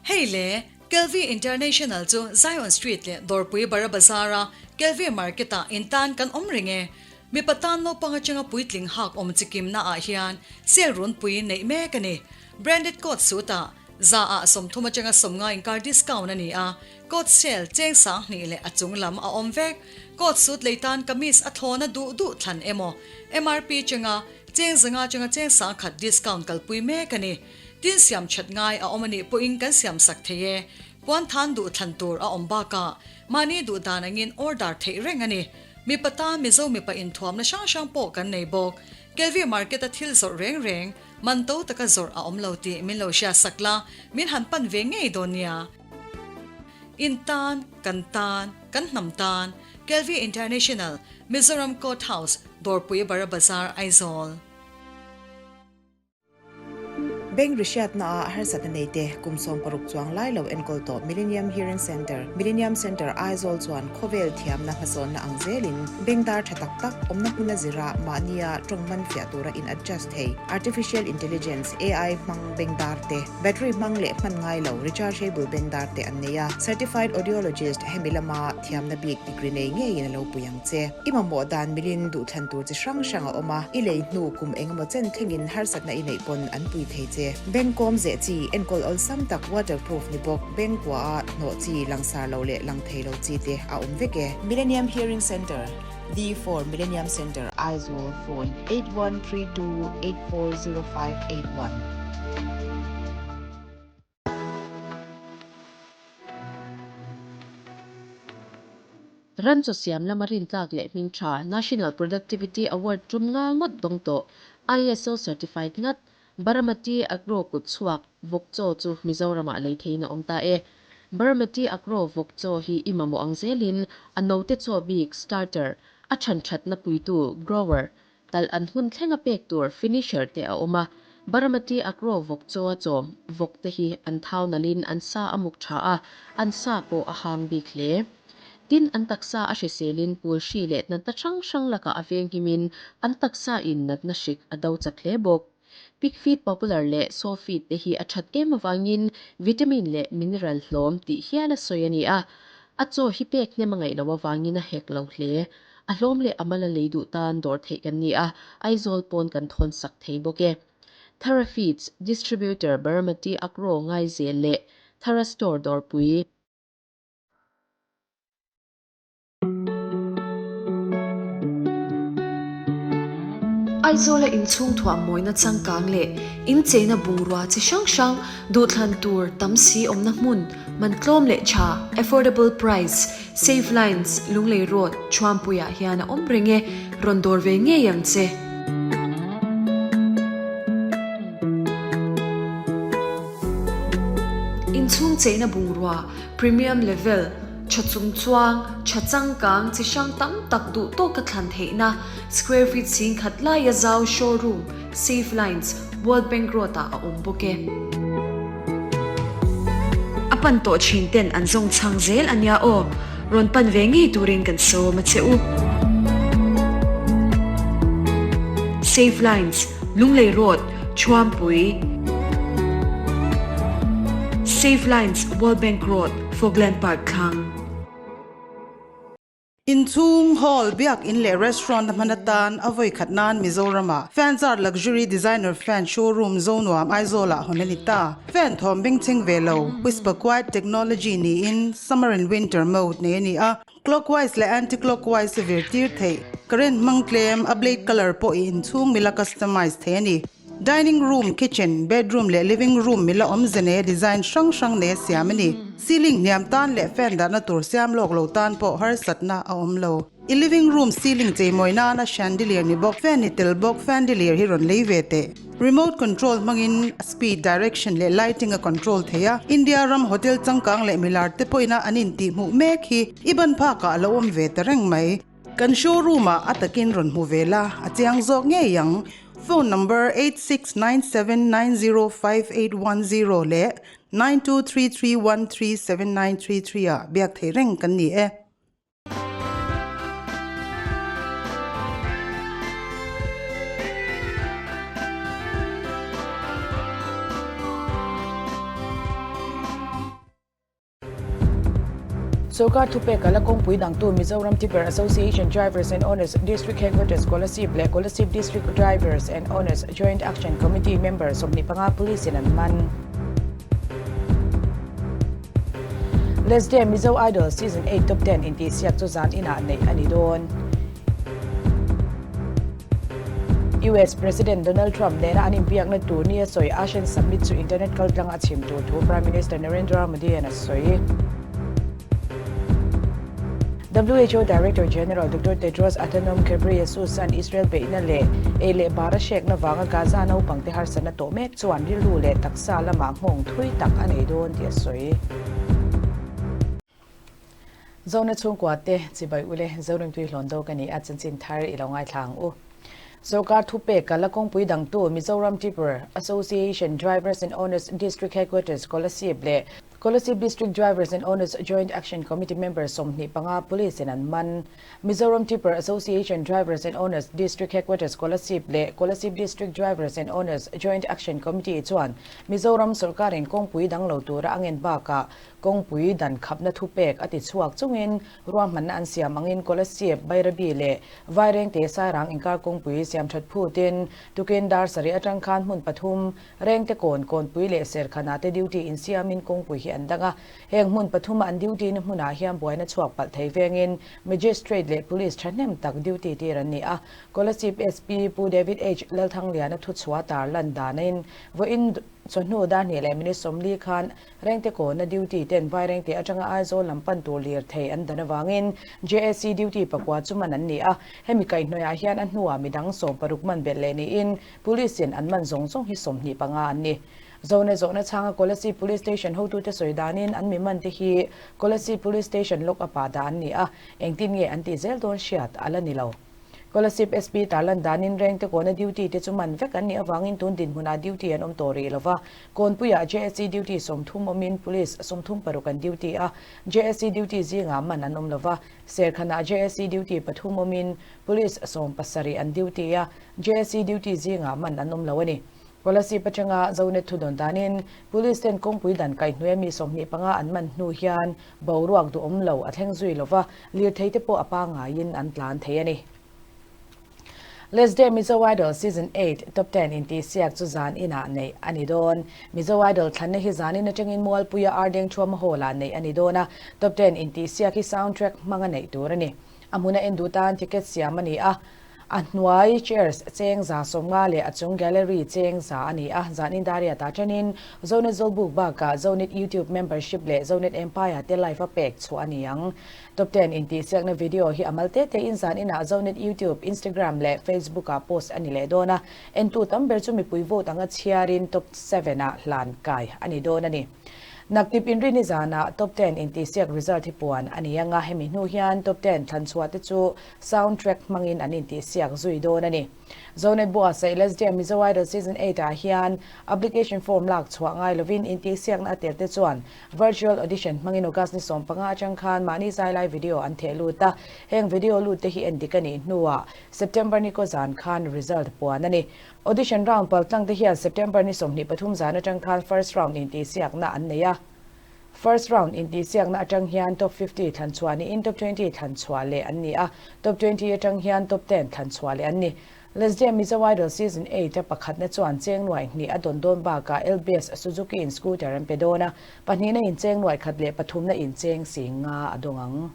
Hei le, Kelvi International chu Zion Street leh Dawrpui Bara Bazar-a Kelvi Market-ah intan kan awm reng e. Mipa tan naupang atanga puitling hak awm chikimna ah hian sale runpui neih mek a ni. Branded coat suit ah za ah 30 atanga 50 inkar discount a ni a, coat sale cheng 2000 leh a chung lam a awm vek. Coat suit lei tan kamis a thlawna duh duh thlan emaw MRP chenga cheng 500 atanga cheng 1000 discount kalpui mek a ni. Tin siam that ngai a awm a nih pawhin kan siam sak thei e. Puan than duh thlan tur a awm bakah mahni duh dan angin order theih reng a ni. Mipa tan Mizo mipa inthuamna hrang hrang pawh kan nei bawk. Kelvi market a thil zawrh reng reng, man to taka zawrh a awm lo tih min lo hriat sak la, min han pan ve ngei dawn nia. In tan, kan tan, kan hnam tan, Kelvi International, Mizoram Court House, Dawrpui Bara Bazar, Aizawl. Bank rihriatna ah harsatna nei te kum 60 chuang lai lo enkawl tawh Millennium Hearing Centre, Millennium Centre Aizawl chuan khawvel thiamna hmasawnna ang zelin bank dar tha tak tak awmna hmuna zira mahnia tawng man fiah tura in adjust thei Artificial Intelligence, AI, hmang bank dar te, battery hmang leh hman ngai lo rechargeable bank dar te an nei a. Certified Audiologist hemi lama thiamna bik degree nei ngeiin a lo pui ang che. I mamawh dan milin duhthlan tur chi hrang hrang a awm a, i lei hnu kum engemaw chen thlengin harsatna i neih pawn an pui thei che. Bank kawm zeh chi, enkawl awlsam tak waterproof ni bawk, bank kua a hnawh chi, langsar lo leh lang thei lo chi te a awm vek e. Millennium Hearing Centre, D4 Millennium Centre, Aizawl, Phone, 8132840581. Ran chaw siam lama rintlak leh hming tha National Productivity Award tum nga ngawt dawng tawh ISO certified ngat Baramati Agro kut chhuak vawk chaw chu Mizoramah lei theiin a awm ta e. Baramati Agro vawk chaw hi i mamawh ang zelin a note chaw bik starter, a chhan thatna puitu grower, Talh an hun thlenga pek tur finisher te a awm a, Baramati Agro vawk chaw a chawm vawk te hi an thau nalhin an sa a muk tha a, an sa pawh a hang bik hle. Tin, an taksa a hriselin pul hri leh natna hrang hrang lakah a venghimin an taksa in natna hrik a do chak hle bawk. Pig feed popular leh sow feed te hi a that em avangin vitamin leh mineral hlawm tih hial a sawi a ni a, a chaw hi pek hnem a ngaih loh avangin a hek lo hle. A hlawm leh a mal a lei duh tan dawr theih kan ni a, Aizawl pawn kan thawn sak thei bawk e. Thara Feeds, Distributor Baramati Agro Ngaizel leh Thara Store Dawrpui. Aizawla inchhung thuah mawina changkang leh incheina bungrua chi hrang hrang duhthlan tur tam si awmna hmun man tlawm leh tha, affordable price, Save Lines, Lunglei Road, Thuampuiah hian a awm reng e, rawn dawr ve ngei ang che. Inchhung cheina bungrua, premium level, Tha chung chuang, tha changkang chi hrang tam tak duh tawka thlan theihna, square feet 10,000 laia zau showroom, Safe Lines, World Bank Road ah a awm bawk e. A pan tawh thin ten an zawng chhang zel a nia aw, rawn pan ve ngei turin kan sawm a che u. Safe Lines, Lunglei Road, Thuampui. Safe Lines, World Bank Road, Fogland Park thlang. Inchhung, hall, biak in leh restaurant a hman atan a vawi khat nan Mizoram-ah Fanzart Luxury Designer Fan Showroom Zonuam Aizawl-ah hawn a ni ta. Fan thawm bengchheng ve lo, Whisper Quiet Technology niin Summer and Winter mode nei a ni a, clockwise leh anti-clockwise a vir tir theih. Current hmang tlem, a blade colour pawh i inchhung mila customize thei a ni. Dining room, kitchen, bedroom leh living room mila awmze nei a design hrang hrang nei a siam a ni. Ceiling hniam tan leh fan dahna tur siam lawk lo tan pawh harsatna a awm lo. I living room ceiling cheimawi nana chandelier ni bawk, fan ni tel bawk fandelier hi rawn lei ve teh. Remote control hmangin speed, direction leh lighting a control thei a. India ram hotel changkang leh milar te pawhin a an intihhmuh mek hi i ban phakah a lo awm ve ta reng mai. Kan showroom ah a takin rawn hmu ve la, a chiang zawk ngei ang. Phone number 8697905810 leh 9233137933 ah biak thei reng kan ni e. Sorkar thupek a la kawngpui dangtu Mizoram Tipper Association Drivers and Owners District Headquarters Kolasib leh Kolasib District Drivers and Owners Joint Action Committee member 25 Police in an man. Let's Dare Mizo Idol Season 8 Top 10 intihsiak chu zan inah neih a ni dawn. US President Donald Trump nena an inbiakna tur nia sawi ASEAN Summit chu internet kaltlang a chhim tur thu Prime Minister Narendra Modi-a'n a sawi. WHO Director General Doctor Tedros Adhanom Ghebreyesus-a'n Israel beihna leh ei leh bar a hrekna vanga Gaza naupangte harsatna tawh mek chuan rilru leh taksa lamah nghawng thui tak a nei dawn tih a sawi. Zona chhungkua te chibai ule Zorimtui hlawn do ka ni a chanchin thar i lo ngaithla ang u. Sorkar thupek a la kawngpui dangtu Mizoram Tipper Association Drivers and Owners District Headquarters Kolasib leh Kolasib District Drivers and Owners Joint Action Committee member 25 Police in an man. Mizoram Tipper Association Drivers and Owners District Headquarters Kolasib leh Kolasib District Drivers and Owners Joint Action Committee chuan Mizoram sorkarin kawngpui dang lo tura a ngen bakah Kawngpui dan khapna thupek a ti chhuak chungin ruahmanna an siam angin Kolasib, Bairabi leh Vairengte Sairang inkar kawngpui siam that phutin tukin dar sarih atang khan hmun pathum Rengte kawn kawnpui leh Serkhana te duty insiamin kawngpui hi an dang a. Heng hmun pathuma an duty na hmunah hian buaina chhuak palh thei vengin Magistrate leh Police thahnem tak duty tir an ni a. Kolasib SP Pu David H Lalthangliana thuchhuah tarlan danin vawiin chawhnu dar hnih leh minute 40 khan Rengte kawna duty ten Vairengte atanga Aizawl lam pan tur lirthei an dan avangin JAC duty pakua chu man an ni a, hemi kaihhnawihah hian a hnuah midang 16 man belh leh niin Police in an man zawng zawng hi 25 an ni. Zone zawhna chhanga Kolasib Police Station hotute sawi danin an mi man te hi Kolasib Police Station lock up ah dah an ni a, engtin nge an tih zel dawn hriat a la ni lo. Kolasib SP tarlan danin Rengte kawna duty te chu man vek an nih avangin tun dinhmunah duty an awm tawh rih lo va, Kawnpuiah JSC duty 30 awmin Police 36 an duty a, JSC duty zingah man an awm lo va, Serkhanah JSC duty pathum awmin Police 17 an duty a, JSC duty zingah man an awm lo a ni. Kolasib atanga Zonet thudawn danin Police ten kawngpui dan kaihhnuaia mi 25 an man hnu hian boruak duhawm lo a thleng zui lo va, lirthei te pawh a pangaiin an tlan thei a ni. Let's Dare Mizo Idol Season 8 Top 10 intihsiak chu zan inah neih a ni dawn. Mizo Idol thlanna hi zan in atangin Mualpuia Ardeng Thuama Hall-ah neih a ni dawn a, Top 10 intihsiak hi soundtrack hmanga neih tur a ni. A hmuna en duh tan ticket siam a ni a, a hnuai chairs cheng 150 leh a chung gallery cheng 100 a ni a. Zanin Daria ta thenin Zonet Zawlbuk bakah Zonet YouTube membership leh Zonet Empire te live a pek chhuah a ni ang. Top 10 intihsiakna video hi a mal te te in zan inah Zonet YouTube, Instagram leh Facebook ah post a ni leh dawn a. Entu tam ber chu mipui vote anga chhiarin Top 7 ah hlan kai a ni dawn a ni. Naktip inrini zanah Top 10 intihsiak result hi puan a ni anga hemi hnu hian Top 10 thlanchhuah te chu sound track hmangin an intihsiak zui dawn a ni. Zonet buatsaih Let's Dare Mizo Idol Season 8 ah hian application form lak chhuah ngai lovin intihsiakna a tel te chuan virtual audition hmangin August ni 15 atang khan mahni zailai video an theh lut a, heng video lut te hi en dik a nih hnuah September ni kaw zan khan result puan a ni. Audition round paltlang te hian September ni 23 zan atang khan first round intihsiakna an nei a. First round intihsiakna atang hian top 50 thlan chhuah niin top 20 thlan chhuah leh an ni a, top 20 atang hian top 10 thlan chhuah leh an ni. Let's Dare Mizo Idol Season 8 a pakhatna chuan cheng 2,000 a dawn dawn bakah LBS Suzuki in scooter an pe dawn a, pahnihna in cheng 1,000 leh pathumna in cheng 5,000 a dawng ang.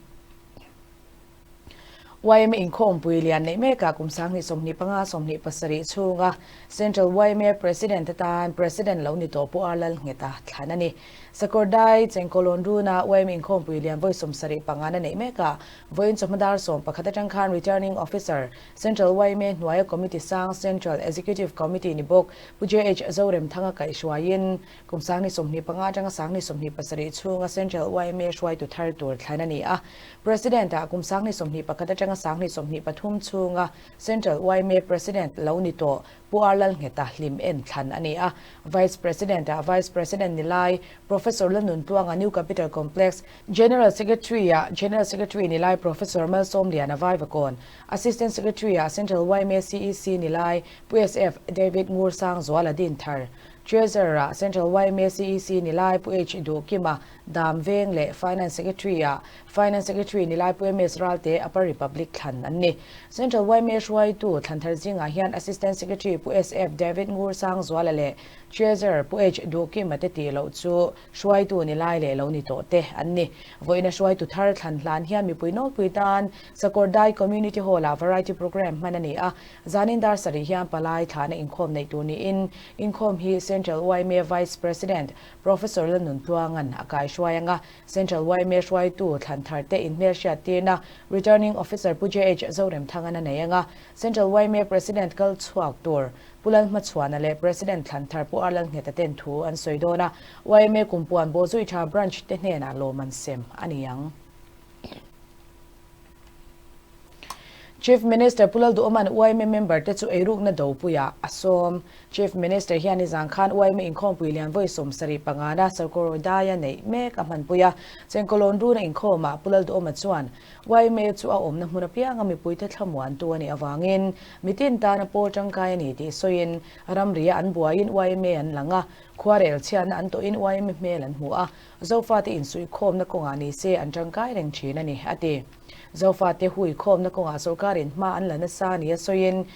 YMA inkhawmpui lian neih mekah kum 2025 27 chhunga Central YMA President atan President lo ni tawh Pu Ar Lalngheta thlan a ni. Sakawrdai Chengkawlawn runa YMA inkhawmpui lian vawi 75 na neih mekah vawiin chawhma dar 11 atang khan Returning Officer Central YMA hnuaia Committee sang Central Executive Committee ni bawk Pu JH Zoremthanga kaihhruaiin Kum 2025 atanga 2027 chhunga Central YMA hruaitu thar tur thlan a ni a. President-ah kum 2021 atanga 2023 chhunga Central YMA President lo ni tawh Pu. Pu R Lalngheta hlim en thlan a ni a. Vice President ah Vice President ni lai Professor Lalnuntluanga New Capital Complex, General Secretary ah General Secretary ni lai Professor Malsawmliana Vaivakawn, Assistant Secretary ah Central yma CEC ni lai Pu SF David Ngursangzuala Dinthar, Treasurer ah Central yma CEC ni lai Pu H Duhkima Dam Veng leh Finance Secretary ah Finance Secretary ni lai Pu MS Ralte Upper Republic thlan an ni. Central yma hruaitu thlan thar zingah hian Assistant Secretary Pu SF David Ngursangzuala leh Treasurer Pu H Duhkima te tih loh chu hruaitu ni lai leh lo ni tawh te an ni. Vawiina hruaitu thar thlan hlan hian mipui nawlpui tan Sakawrdai Community Hall-ah Variety Programme hman a ni a. Zanin dar sarih hian palai thlahna inkhawm neih tur niin inkhawm hi Central yma Vice President Professor Lalnuntluanga'n a kaihruai anga Central yma hruaitu thlan thar te inhmelhriat tirna Returning Officer Pu JH Zoremthanga'n a nei anga Central yma President kal chhuak tur Pu Lalhmachhuana leh President thlan thar Pu Arlalngheta ten thu an sawi dawn a, yma Kumpuan Bawhzui Tha Branch te hnenah lawm an sem a ni ang. Chief Minister Pu Lalduhawma'n yma member te chu eirukna dopuiah a sawm. Chief Minister hian nizan khan yma inkhawmpui lian vawi 75 na Sarkawrdaia neih mek a hmanpui a. Chengkawlawn runa inkhawmah Pu Lalduhawma chuan yma chu a awmna hmun apianga mipuite thlamuantu a nih avangin mitin tana pawl tangkai a ni tih sawiin ramria an buaiin yma an lang a, khuarel chhiatna an tawhin yma hmel an hmu a, Zofate insuihkhawmna kawngah ni se an tangkai reng thin a ni, a ti. Zofate huikhawmna kawngah sorkarin hma an la nasa nia sawiin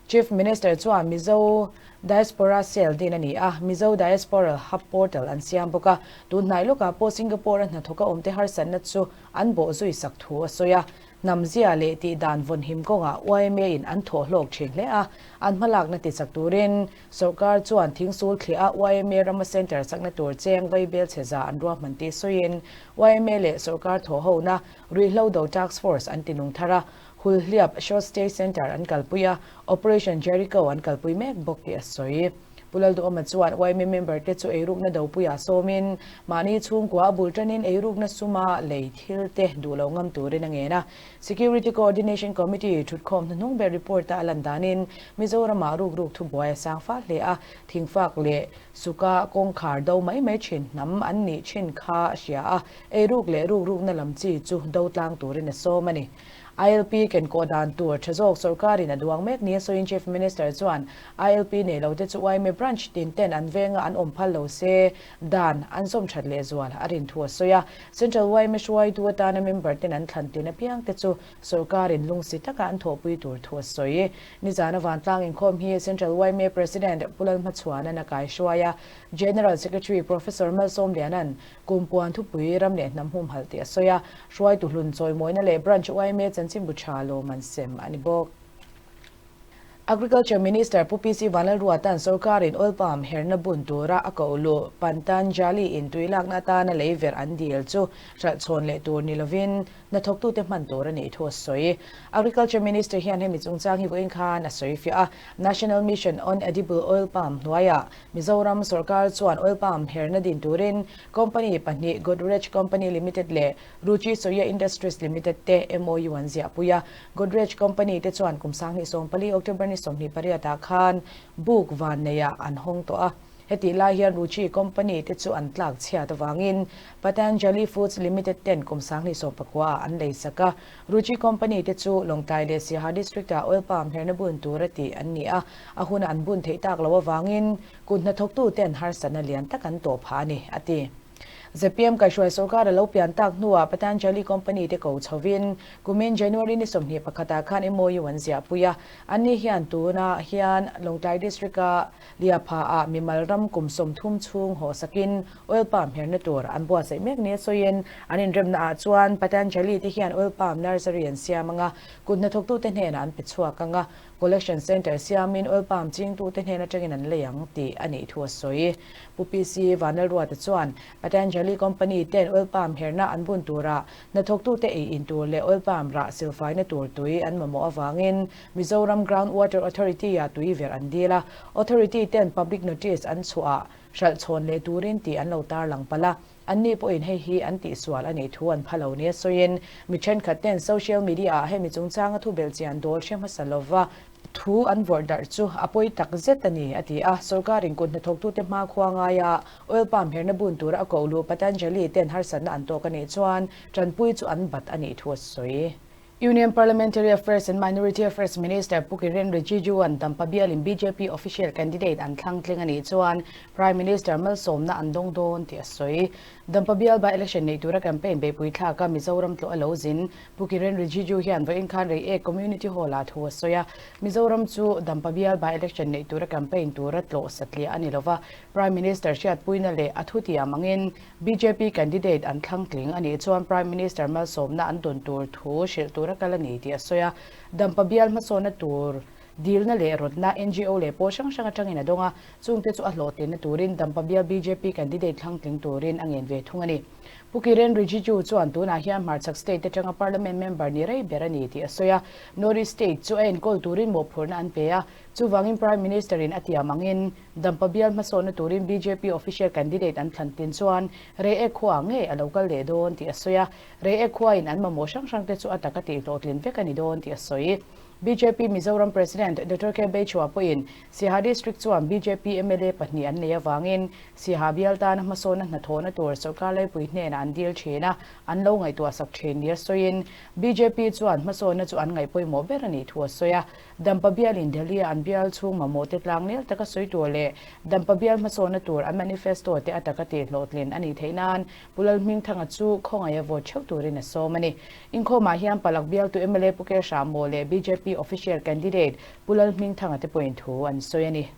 Chief Minister chuan Mizo Diaspora Cell din a ni a, Mizo Diasporal Hub Portal an siam bawk a, tun hnai lawkah pawh Singapore-a hnathawka awmte harsatna chu an bawh zui sak thu a sawi a. Hnam zia leh tih dan vawnhim kawngah YMA-in an thawh hlawk thin hle a, an hmalakna tichak turin sorkar chuan thingsul thliah a YMA rama centre chakna tur cheng vaibel chhe za an ruahman tih sawiin YMA leh sorkar thawhhona ruihhlo do task force an tinung thar a, Hulhliap Short Stay Centre an kalpui a, Operation Jericho an kalpui mek bawk tih a sawi. Pu Lalduhawma chuan yma member te chu eirukna dopuiah sawmin mahni chhungkua a bul tanin eirukna suma lei thil te duh lo ngam turin a ngen a. Security Coordination Committee thutkhawm hnuhnung ber report a lan danin Mizoramah rukruk thubuai a sang fal hle a, thingfak leh suka kawngkhar do mai mai thin hnam an nih thin kha a hria a, eiruk leh rukrukna lam chi chu do tlang turin a sawm a ni. ILP kenkawh dan tur tha zawk sorkarin a duang mek nia sawiin Chief Minister chuan ILP nei lo te chu yma branch tin ten an venga an awm phal lo se dan an zawm that leh zual a rin thu a sawi a. Central yma hruaitu atana member ten an thlan tlin apiang te chu sorkarin lungsi taka an thawhpui tur thu a sawi. Nizana vantlang inkhawm hi Central yma President Pu Lalhmachhuana'n a kaihruai a, General Secretary Professor Malsawmliana'n Kumpuan thupui ram leh hnam humhalh tih a sawi a, hruaitu hlun chawimawina leh Branch yma chanchinbu tha lawm an sem a ni bawk. Agriculture Minister Pu PC Vanlalruata'n sorkarin oil palm herna bun tura a koh luh Pantanjali in tui lakna atana lei verh an dil chu hralh chhawn leh tur ni lovin hnathawktute hman tur a nih thu a sawi. Agriculture Minister hian hemi chungchang hi vawiin khan a sawi fiah a, National Mission on Edible Oil Palm hnuaiah Mizoram sorkar chuan oil palm herna din turin company pahnih Godrej Company Limited leh Ruchi Soya Industries Limited te MOU an ziahpui a. Godrej Company te chuan kum 2014 October ni 28 ah khan buk van neiah an hawng tawh a. Hetih lai hian Ruchi Company te chu an tlak chhiat avangin Patanjali Foods Limited ten kum 2019 ah an lei sak a. Ruchi Company te chu Lawngtlai leh Siaha District ah oil palm herna bun tura tih an ni a. A huna an bun theih tak loh avangin kut hnathawktute an harsatna lian tak an tawh phah a ni, a ti. Zpm kaihhruai sorkar a lo pian tak hnuah Patanjali Company te ko chhovin kumin January ni 21 ah khan MOU an ziahpui a. Anni hian tunah hian Lawngtlai District-a Liapha ah mimal ram kum 30 chhung haw sakin oil palm herna tur an buatsaih mek nia sawiin an inremna ah chuan Patanjali te hian oil palm nursery an siam anga kut hnathawktute hnenah an pe chhuak anga Collection Centre siamin oil palm chingtute hnen atangin an lei ang tih a nih thu a sawi. Pu PC Vanlalruata chuan Patanjali Company ten oil palm herna an bun turah hnathawktute ei in tur leh oil palm rah silfaina tur tui an mamawh avangin Mizoram Ground Water Authority-ah tui verh an dil a, Authority ten public notice an chhuah hralh chhawn leh turin tih an lo tarlang palh a. Anni pawhin hei hi an tihsual a nih thu an pha lo nia sawiin mi thenkhat ten social media-ah hemi chungchanga thu belhchian dawl hre hmasa lova. Thu an vawrh darh chu a pawi tak zet a ni, a ti a. Sorkarin kut hnathawktute hmakhua ngaia oil palm herna bun tura a koh luh Patanjali ten harsatna an tawk a nih chuan tanpui chu an bat a nih thu a sawi. Union Parliamentary Affairs and Minority Affairs Minister Pu Kiren Rijiju-a'n Dampa bialin bjp official candidate an thlang tling a nih chuan Prime Minister malsawmna an dawng dawn tih a sawi. Dampa bial by-election neih tura campaign beihpui thlaka Mizoram tlawh a lo zin Pu Kiren Rijiju hian vawiin khan Reiek Community Hall-ah thu a sawi a, Mizoram chu Dampa bial by-election neih tura campaign tura tlawh satliah a ni lova, Prime Minister hriatpuina leh a thutiam angin bjp candidate an thlang tling a nih chuan Prime Minister malsawmna an dawn tur thu hrilh tura kal a ni tih a sawi a, Dampa bial hmasawnna tur dilna leh rawtna ngo leh pawl hrang hrang atangin a dawng a, chungte chu a hlawhtlinna turin Dampa bial bjp candidate thlang tling turin a ngen ve thung a ni. Pu Kiren Rijiju chuan tunah hian hmarchhak state atanga parliament member ni rei ber a ni tih a sawi a, North East state chu a enkawl turin mawhphurhna an pe a, chuvangin Prime Minister in a tiam angin Dampa bial hmasawnna turin bjp official candidate an thlan tin chuan Reiek khuaah ngei a lo kal leh dawn tih a sawi a, Reiek khuain an mamawh hrang hrangte chu a taka tihhlawhtlin vek a ni dawn tih a sawi. Bjp Mizoram President Doctor K Beichhua pawhin Siaha District chuan bjp mla pahnih an nei avangin Siaha bial tana hmasawnna hnathawhna tur sorkar laipui hnenah an dil thin a, an lo ngaihtuah sak thin nia sawiin bjp chuan hmasawnna chu an ngaih pawimawh ber a nih thu a sawi a. Dampa bialin Delhi-a an bial chhung mamawhte tlangnel taka sawi tur leh Dampa bial hmasawnna tur an manifesto te a taka tih hlawhtlin a nih theih nan Pu Lalhmingthanga chu khawngaih a vote theuh turin a sawm a ni. Inkhawmah hian Palak bialtu mla Pu Kesha Maw leh bjp official candidate Pu Lalhmingthanga te pawhin thu an sawi a ni.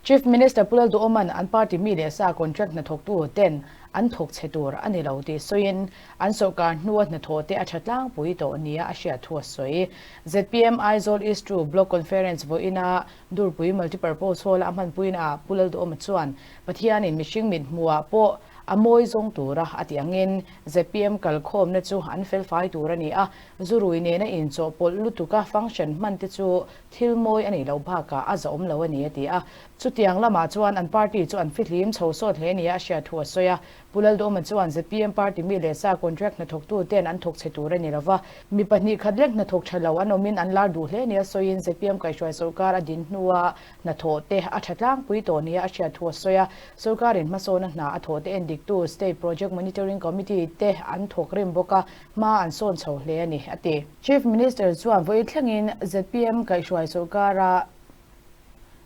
Chief Minister Pu Lalduhawma'n an party mi leh sa contract hnathawktu ten an thawk chhe tur a ni lo tih sawiin an sawrkar hnua hnathawh te a tha tlangpui tawh nia a hriat thu a sawi. Zpm Aizawl East Two Block Conference vawiina Durpui Multipurpose Hall-a a hmanpuina ah Pu Lalduhawma chuan Pathianin mihring mit hmuhah pawh a mawi zawng tura a tih angin zpm kalkhawmna chu an felfai tur a ni a, zurui nena inchawhpawlh lutuka function hman te chu Thil mawi a nih loh bakah a zahawm lo a ni a ti a. Chutiang lamah chuan an party chu an fihlim chho sawt hle nia a hriat thu a sawi a. Pu Lalduhawma chuan zpm party mi leh sa contract hnathawktu ten an thawk chhe tur a ni lova, mi pahnih khat lek hnathawk tha lo an awmin an lar duh hle nia sawiin zpm kaihhruai sawrkar a din hnua hnathawh te a tha tlangpui tawh nia a hriat thu a sawi a. Sawrkarin hmasawna hna a thawh te endiktu State Project Monitoring Committee te an thawk rim bawk a, hma an sawn chho hle a ni, a ti. Chief Minister chuan vawi thlengin zpm kaihhruai sawrkara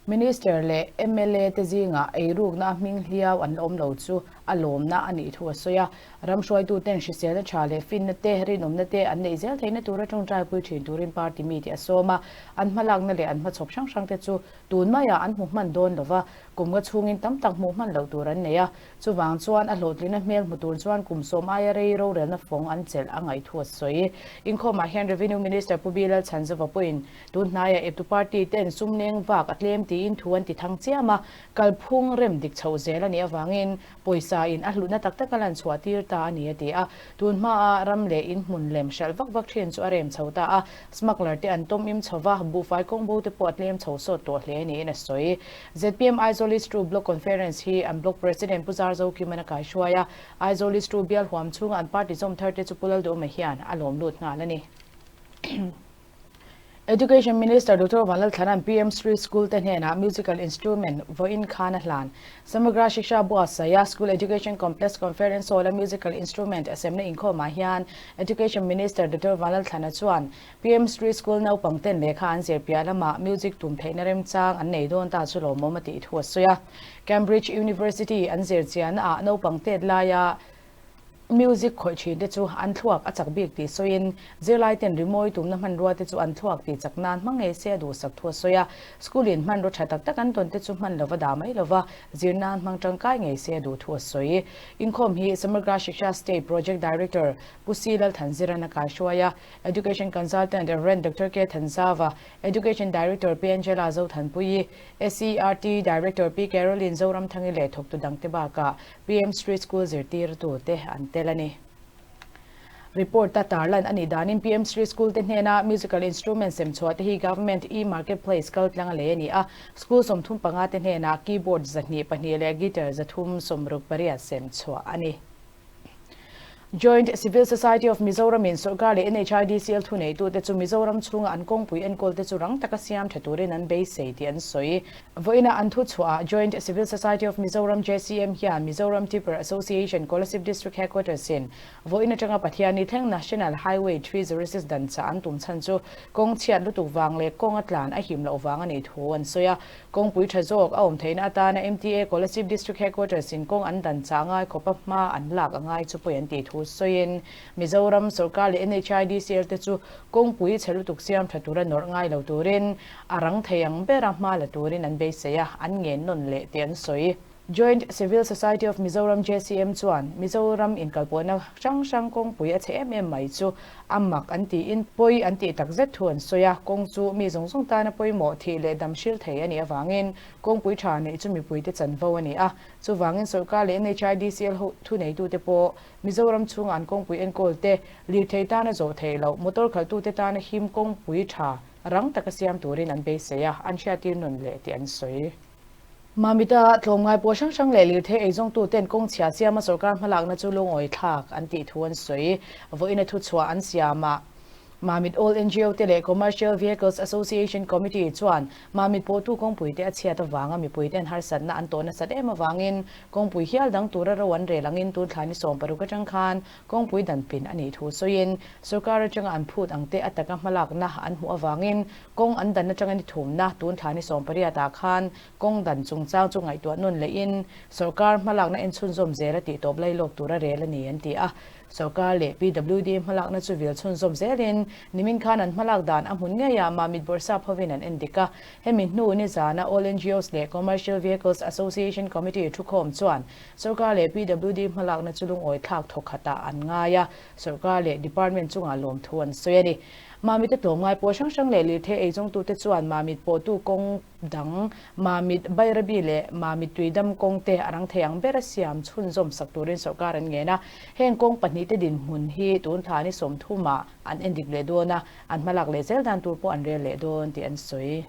Minister leh mla te zingah eirukna a hming hliau an la awm lo chu a lawmna a nih thu a sawi a. Ram hruaituten hriselna tha leh finna te, rinawmna te an neih zel theihna tura tawngtaipui thin turin party mite a sawm a. An hmalakna leh an hmachhawp hrang hrang te chu tun maiah an hmu hman dawn lova, kum nga chhungin tam tak hmuh hman loh tur an nei a. Chuvang chuan a hlawhtlina hmel hmu tur chuan kum sawm aia rei rorelna fawng an chelh a ngaih thu a sawi. Inkhawmah hian Revenue Minister Pu Bilal Chhanzova pawhin tun hnaiah eptu party ten sum leng vak a tlem tiin thu an ti thang chiam a, kalphung rem dik chhoh zel a nih avangin pawisa in a hlutna tak tak a lan chhuah tir ta a ni a ti a. Tun hmaa ram leh in hmun lem hralh vak vak thin chu a rem chho ta a, smuggler te an tawm im chho va, buhfai kawng bo te pawh a tlem chho sawt tawh hle niin a sawi. Zpm Aizawl East Two Block Conference hi an Block President Pu Zarzo Kiman a kaihruai a, Aizawl East Two bial huam chhunga an party zawm thar te chu Pu Lalduhawma hian a lawm lut nghal a ni. Education Minister Doctor Vanlalthlana'n PM Sri School te hnenah Musical Instrument vawiin khan a hlan. Samagra Shiksha buatsaih a School Education Complex Conference Hall-a Musical Instrument a semna inkhawmah hian Education Minister Doctor Vanlalthlana chuan PM Sri School naupang ten lehkha an zir piah lamah music tum theihna remchang an nei dawn ta chu lawmawm a tih thu a sawi a. Cambridge University an zir chiahna ah naupang tet laia music khawih thin te chu an thluak a chak bik tih sawiin zirlai ten rimawi tumna hmanrua te chu an thluak tih chak nan hmang ngei se a duhsak thu a sawi a. School in hmanraw tha tak tak an tawn te chu hman lova dah mai lova zir nan hmang tangkai ngei se a duh thu a sawi. Inkhawm hi Samagra Shiksha State Project Director Pu C Lalthanziran a kaihruai a. Education Consultant Rev. Doctor K. Thanzava, Education Director Pi Angela Zothanpuii, SERT Director Pi Caroline Zoramthangi leh thawktu dangte bakah PM Street School zirtirtu te an tel a ni. Report a tarlan a nih danin PM Street School te hnena musical instrument semchhuah te hi Government e-marketplace kaltlang a lei a ni a, school 35 te hnenah keyboard 202 leh guitar 368 semchhuah a ni. Joint Civil Society of Mizoram in sawrkar leh NHIDCL thuneitute chu Mizoram chhunga an kawngpui enkawlte chu rang taka siam tha turin an beisei tih an sawi. Vawiinah an thuchhuah ah Joint Civil Society of Mizoram, JCM, hian Mizoram Tipper Association Kolasib District Headquarters in vawiin atanga Pathianni thleng National Highway 306 dan chah an tum chhan chu kawng chhiat lutuk vang leh kawng a tlan a him loh vang a nih thu an sawi a. Kawngpui tha zawk a awm theihna atana MTA Kolasib District Headquarters in kawng an dan chah ngai khawpa hma an lak a ngai chu pawi an tih thu sawiin Mizoram sawrkar leh NHIDCL te chu kawngpui chhe lutuk siam tha tura nawrh ngai lo turin a rang thei ang bera hma la turin an beisei a, an ngen nawn leh tih an sawi. Joint Civil Society of Mizoram, JCM, chuan Mizoram inkalpawhna hrang hrang kawngpui a chhe em em mai chu a mak an tiin pawi an tih tak zet thu an sawi a, kawng chu mi zawng zawng tana pawimawh thih leh dam hril thei a nih avangin kawngpui tha neih chu mipuite chanvo a ni a, chuvangin sawrkar leh NHIDCL ho thuneitute pawh Mizoram chhunga an kawngpui enkawl te, lirthei tana zawh theih loh, motor khalhtute tana him kawngpui tha rang taka siam turin an beisei a, an hriattir nun leh tih an sawi. Mamita, tlawmngai pawl hrang hrang leh lirthei eizawngtuten kawng chhia siama sawrkar hmalakna chu lungawi thlak an tih thu an sawi. Vawiina thuchhuah an siamah Mamit All ngo te leh Commercial Vehicles Association Committee chuan Mamit pawhtu kawngpui te a chhiat avanga mipui ten harsatna an tawh nasat em avangin kawngpui hial dang tura ro an rel angin tun thla ni 16 atang khan kawngpui dan pin a nih thu sawiin sawrkar atanga an phut ang te a taka hmalakna an hmuh avangin Kawng an dan atanga ni thumna tun thla ni 18 ah khan kawng dan chungchang chu ngaihtuah nawn lehin sawrkar hmalakna enchhunzawm zel a tih tawp lailawk tura rel a ni an ti a. Sawrkar leh PWD hmalakna chu vil chhunzawm zelin nimin khan an hmalak dan a hmun ngeiah Mamit Bawrhsap hovin an endik a. Hemi hnu nizana All NGOs leh Commercial Vehicles Association Committee thukhawm chuan sawrkar leh PWD hmalakna chu lungawi thlak thawkhatah an ngai a, sawrkar leh department chungah lawmthu an sawi a ni. Mamit a tlawmngai pawl hrang hrang leh lirthei eizawngtute chuan Mamit pawhtu kawng dang, Mamit Bairabi leh Mamit Tuidam kawng te a rang thei ang bera siam chhunzawm sak turin sawrkar an ngen a. Heng kawng pahnihte dinhmun hi tun thla ni 30 ah an endik leh dawn a, an hmalak leh zel dan tur pawh an rel leh dawn tih an sawi.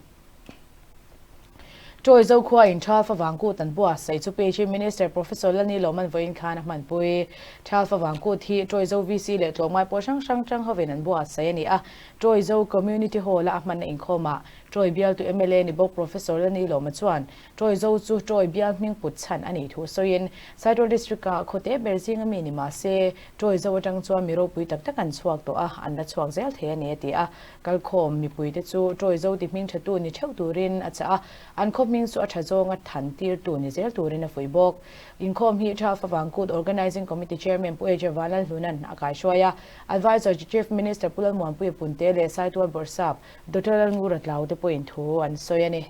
Troy Zokhua in Thalfa Vangkut an buatsaih chu PHE Minister Professor Lalni Lawman vawiin khan a hmanpui. Thalfa Vangkut hi Troy Zo VC leh tlawmngai pawl hrang hrang tang hovin an buatsaih a ni a. Troy Zo Community Hall-a a hmanna inkhawmah Troy bialtu mla ni bawk Professor Lalni Lawma chuan Troy Zo chu Troy bial hming put chhan a nih thu sawiin Saitual District-a khawte ber zinga mi ni mah se Troy Zo atang chuan mi ropui tak tak an chhuak tawh a, an la chhuak zel thei a ni a ti a. Kalkhawm mipuite chu Troy zo ti hming thatu ni theuh turin a chah a, an khaw hming chu a tha zawnga than tirtu ni zel turin a fuih bawk. Inkhawm hi Tha Favangkut Organising Committee Chairman Pu Asia Vanlalhlunan a kaihruai a, Advisor to Chief Minister Pu Lalmuanpuia Punte leh Saitual Bawrhsap Doctor Lalngura Tlau te pawhin thu an sawi a ni.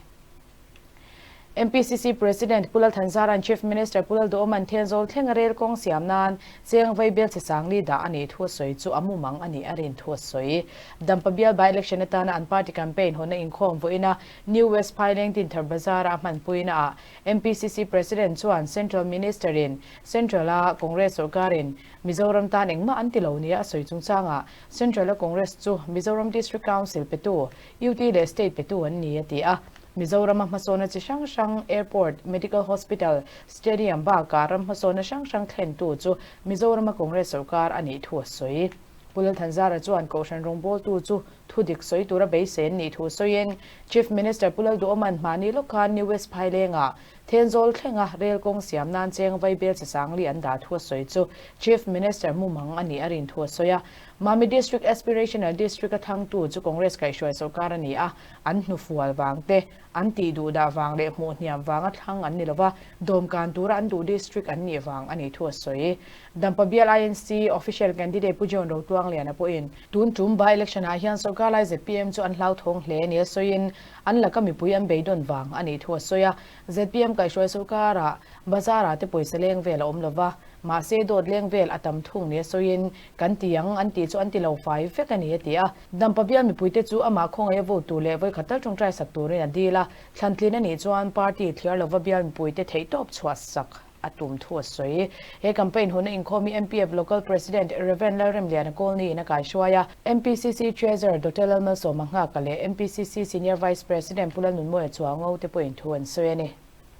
MPCC President Pu Lalthanzara'n Chief Minister Pu Lalduhawma'n Thenzawl thlenga rel kawng siam nan cheng vai bial che sangli dah a nih thu a sawi chu a mumang a nih a rin thu a sawi. Dampa bial by-election atana an party campaign hawnna inkhawm vawiina New West Phaileng Dinthar Bazar-a a hmanpuina ah MPCC President chuan Central Minister-in Central-a Congress sawrkarin Mizoram tan engmah an ti lo nia a sawi chungchangah Central-a Congress chu Mizoram District Council petu UT leh State petu an ni a ti a. Mizorama hmasawna chi hrang hrang, Airport, Medical Hospital, Stadium bakah ram hmasawna hrang hrang thlentu chu Mizorama Congress sawrkar a nih thu a sawi. Pu Lalthanzara chuan Kohhran rawngbawltu chu thu dik sawi tura beisei an nih thu sawiin Chief Minister Pu Lalduhawma'n hmahni lawk khan New West Phailengah Thenzawl thlenga rel kawng siam nan cheng vaibel che sangli an dah thu a sawi chu Chief Minister mumang a nih a rin thu a sawi a. Mami District Aspirational District a thangtu chu Congress kaihhruai sawrkar a ni a, an hnufual vang te, an tih duh dah vang leh hmuh hniam vanga thlang an ni lova, dawmkan tura an duh district an nih vang a nih thu a sawi. Dampa bial INC Official Candidate Pu John Rotluangliana pawhin tun tum by-election ah hian sawrkar lai zpm chu an hlauthawng hle nia sawiin An laka mipui an beidawn vang a nih thu a sawi a. Zpm kaihhruai sawrkarah bazarah te pawisa leng vel a awm lo va, mahse dawt leng vel a tam thung nia sawiin kan ti ang an tih chu an ti lo fai vek a ni a ti a. Dampa bial mipuite chu amah khawngaih a vote tur leh vawikhat tal tawngtai sak turin a dil a, thlantlin a nih chuan party thliar lova bial mipuite theihtawp chhuah sak a tum thu a sawi. He campaign huna inkhawm hi MPF Local President Rev. Lalremliana Kawlni in a kaihruai a, MPCC Treasurer Doctor Lalmalsawma Nghaka leh MPCC Senior Vice President Pu Lalnunmawia Chuango te pawhin thu an sawi a ni.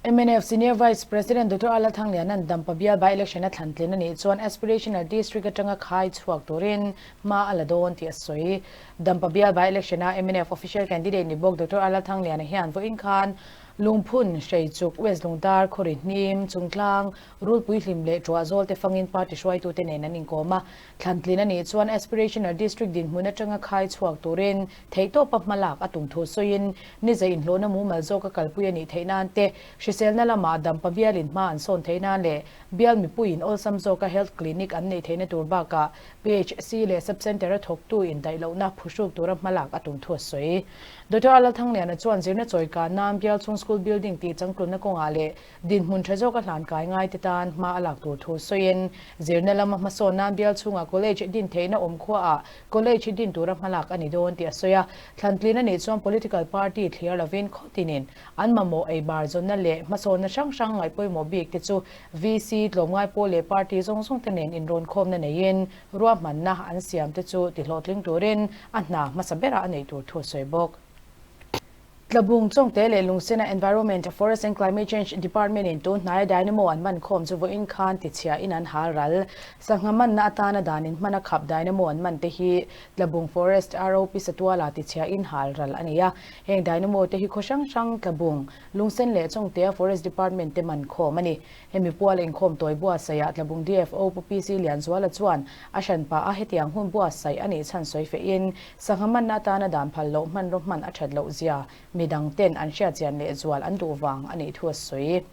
Mnf Senior Vice President Doctor Ala Thangliana'n Dampa bial by-election a thlan tlin a nih chuan Aspirational District atanga khai chhuak turin hma a la dawn tih a sawi. Dampa bial by-election a mnf Official Candidate ni bawk Doctor Ala Thangliana hian vawiin khan Lungphun, Hreichuk, West Lungdar, Khawri Hnim, Chungtlang, Rulpui Hlim leh Tuahzawl te fangin party hruaitute nen an inkawm a. Thlan tlin a nih chuan Aspirational District dinhmun atanga khai chhuak turin theihtawpa hmalak a tum thu sawiin niza inhlawhna mumal zawka kalpui a nih theih nan te, hriselna lamah dampa bialin hma an sawn theih nan leh bial mipuiin awlsam zawka health clinic an neih theihna tur bakah PHC leh Sub-Centre a thawktu indaih lohna phuhruk tura hmalak a tum thu a sawi. Doctor Lalthangliana chuan zirna chawikan nan bial chhung school building tih changtlunna kawngah leh Dinhmun tha zawka hlan kai ngaite tan hma a lak tur thu sawiin, zirna lama hmasawn nan bial chhungah college din theihna awm khuaah college din tura hmalak a ni dawn tih a sawi a. Thlantlin a nih chuan political party thliar lovin khaw tinin an mamawh ei bar zawnna leh hmasawnna hrang hrang ngaihpawimawh bik te chu VC, tlawmngai pawl leh party zawng zawng te nen inrawnkhawmna neiin ruahmanna an siam te chu tihlawhtling turin a hna hmasa berah a neih tur thu a sawi bawk. Tlabung Chawngte leh Lungsena Environment, Forest and Climate Change Department in tun hnaia dynamo an man khawm chu vawiin khan tichhia in an hal ral. Sangha manna atana dan in hman a khap dynamo an man te hi Tlabung Forest ROP Satuala tichhia in hal ral a ni a. Heng dynamo te hi khaw hrang hrang Tlabung, Lungsen leh Chawngtea Forest Department te man khawm a ni. Hemi pual inkhawm tawi buatsaihah Tlabung DFO Pu PC Lianzuala chuan a hranpa a hetiang hun buatsaih a nih chhan sawi fehin sangha manna atana dan phal loh hmanraw hman a that loh zia midang ten an hriatchian leh zual an duh vang a nih thu a sawi.